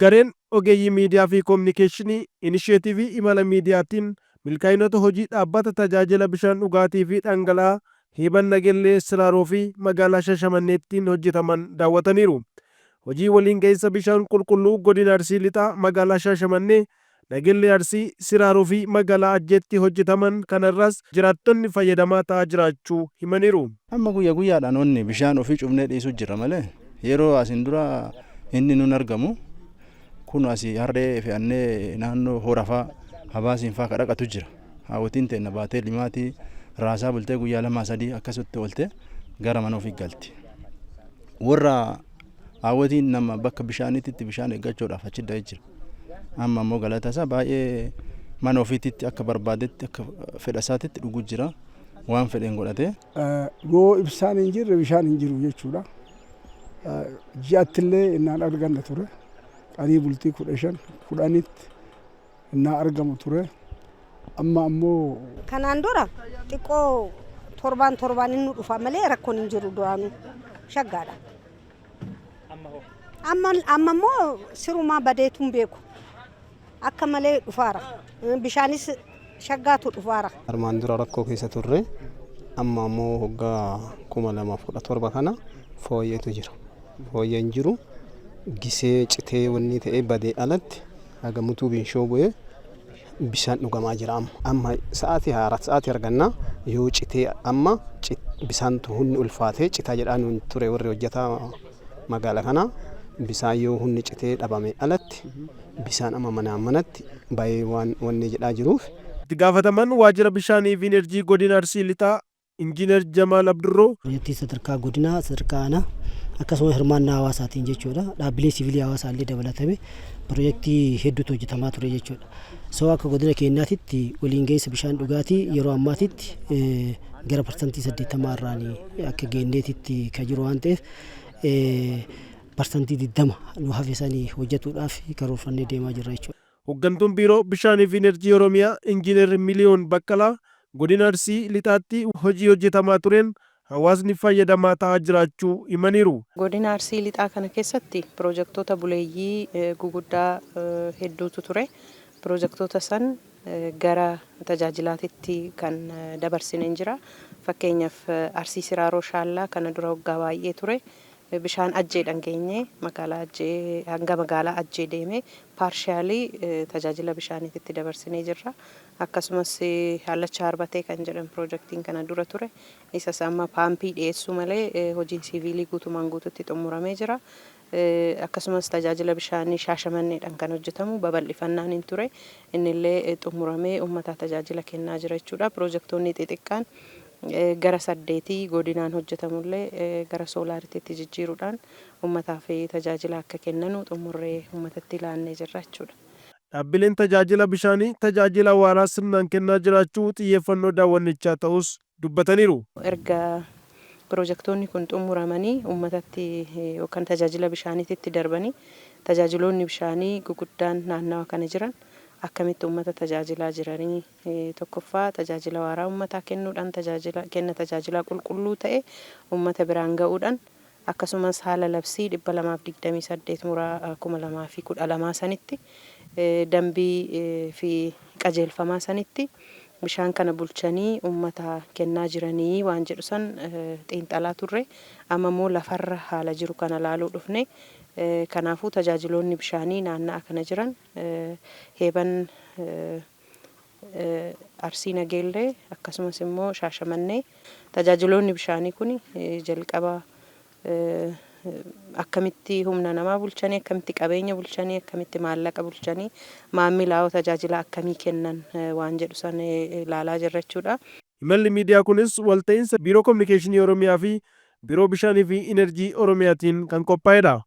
Gareen ogeeyyii miidiyaa fi kominikeeshinii inisheetiivii imala miidiyaatiin milkaa'inoota hojii Dhaabbata Tajaajila Bishaan Dhugaatii fi Dhangala'aa Heeban Nagellee Siraaroo fi Magaalaa Shaashamanneettiin hojjetaman daawwataniiru. Hojii waliingahinsa bishaan qulqulluu Godina Arsii Lixaa Magaalaa Shaashamannee, Nagellee Arsii, Siraaroo fi Magaalaa Ajjeetti hojjetaman kanarraas jiraattonni fayyadamaa ta'aa jiraachuu himaniiru. Amma guyya guyyaadhaan onni bishaan ofii cufnee dhiisuu jirra malee yeroo asin dura inni nun argamu kun asii harree fe'annee naannoo horafaa habaasiin faa ka dhaqatu jira. Haawwotiin teenna baatee limaatii raasaa bultee guyyaa lamaa sadii akkasitti oolte gara mana ofii galti. Warra haawwotiin nama bakka bishaaniitti bishaan eeggachuudhaaf achi da'ee jira. Amma immoo galata isaa baay'ee mana ofiititti akka barbaadetti akka fedha isaatitti dhuguu jira. Waan fedheen godhatee. Yoo ibsaan hin jirre bishaan hin jiru jechuudha. Ji'atti illee innaan arganna ture. Qarii bultii 15 10tti innaa argamu ture. Amma ammoo. Kanaan dura xiqqoo torbaan torbaan inni dhufa malee rakkoon hin jiru duraanuu shaggaadha. Amma amma immoo sirumaa badeetu hin beeku. Akka malee dhufaara. Bishaanis shaggaatu dhufaara. Armaan dura rakkoo keessa turre amma ammoo waggaa 2017 kana fooyyeetu jira. Fooyyeen jiru gisee citee wanni ta'ee badee alatti haga mutuu binshoo bu'ee bishaan dhugamaa jira amma. Amma sa'aatii haaraa sa'aatii arganna yoo citee amma bisaantu hunni ulfaatee citaa jedhaa nuun ture warri hojjetaa magaala kanaa bisaan yoo hunni citee dhabame alatti bisaan amma manaa manatti bayee waan wanni jedhaa jiruuf. Itti Gaafatamaan Waajjira Bishaanii fi Inerjii Godina Arsii Lixaa Injiinar Jamaal Abdurroo. Pirojektii sadarkaa godinaa, sadarkaa aanaa akkasuma hirmaannaa hawaasaatiin jechuudha. Dhaabbilee siviilii hawaasaa illee dabalatame pirojektii hedduutu hojjetamaa ture jechuudha. So akka godina keenyaatitti waliin gahinsa bishaan dhugaatii yeroo ammaatitti gara parsantii 80 irraan akka geenneetitti kan jiru waan ta'eef parsantii 20 nu hafe sanii hojjetuudhaaf karoorfannee deemaa jirra jechuudha. Hoggantuun Biiroo Bishaanii fi Inerjii Oromiyaa Injiinar Miliyoon Baqqalaa, Godina Arsii Lixaatti hojii hojjetamaa tureen hawaasni fayyadamaa ta'aa jiraachuu himaniiru. Godina Arsii Lixaa kana keessatti piroojektoota buleeyyii guguddaa hedduutu ture. Piroojektoota san gara tajaajilaatitti kan dabarsine hin jira. Fakkeenyaaf Arsii Siraaroo Shaallaa kana dura waggaa baay'ee ture. Bishaan Ajjeedhan geenye. Magaalaa Ajjee hanga magaalaa Ajjee deeme paarshiyaali tajaajila bishaaniititti dabarsinee jirra. Akkasumas Hallacha Harbatee kan jedhan piroojektiin kana dura ture. Isas amma paampii dhiyeessuu malee hojiin siiviilii guutumaan guututti xumuramee jira. Akkasumas tajaajila bishaanii Shaashamanneedhaan kan hojjetamu babal'ifannaan hin ture. Innillee xumuramee uummataa tajaajila kennaa jira jechuudha. Piroojektoonni xixiqqaan gara saddeetii godinaan hojjetamullee gara soolaaritiitti jijjiiruudhaan uummataaf tajaajila akka kennanu xumurree uummatatti laannee jirra jechuudha. Dhaabbileen tajaajila bishaanii tajaajila waaraa sirnaan kennaa jiraachuu xiyyeeffannoo daawwannichaa ta'uus dubbataniiru. Erga piroojektoonni kun xumuramanii uummatatti yookaan tajaajila bishaaniititti darbanii tajaajiloonni bishaanii guguddaan naannawa kana jiran akkamitti uummata tajaajilaa jiranii tokkoffaa tajaajila waaraa uummataa kennuudhaan tajaajila kenna tajaajilaa qulqulluu ta'e uummata biraan ga'uudhaan akkasumas haala labsii 228 muraa 2012 sanitti dambii fi qajeelfamaa sanitti bishaan kana bulchanii uummata kennaa jiranii waan jedhu san xiinxalaa turre. Amma immoo lafarra haala jiru kana laaluu dhufne. Kanaafuu tajaajiloonni bishaanii naanna'a kana jiran Heeban Arsii Nageellee akkasumas immoo Shaashamannee tajaajiloonni bishaanii kun jalqaba akkamitti humna namaa bulchanii, akkamitti qabeenya bulchanii, akkamitti maallaqa bulchanii, maammilaawoo tajaajila akkamii kennan waan jedhu san ilaalaa jirra jechuudha. Imalli miidiyaa kunis walta'iinsa Biiroo Kominikeeshinii Oromiyaa fi Biiroo Bishaanii fi Inerjii Oromiyaatiin kan qophaa'edha.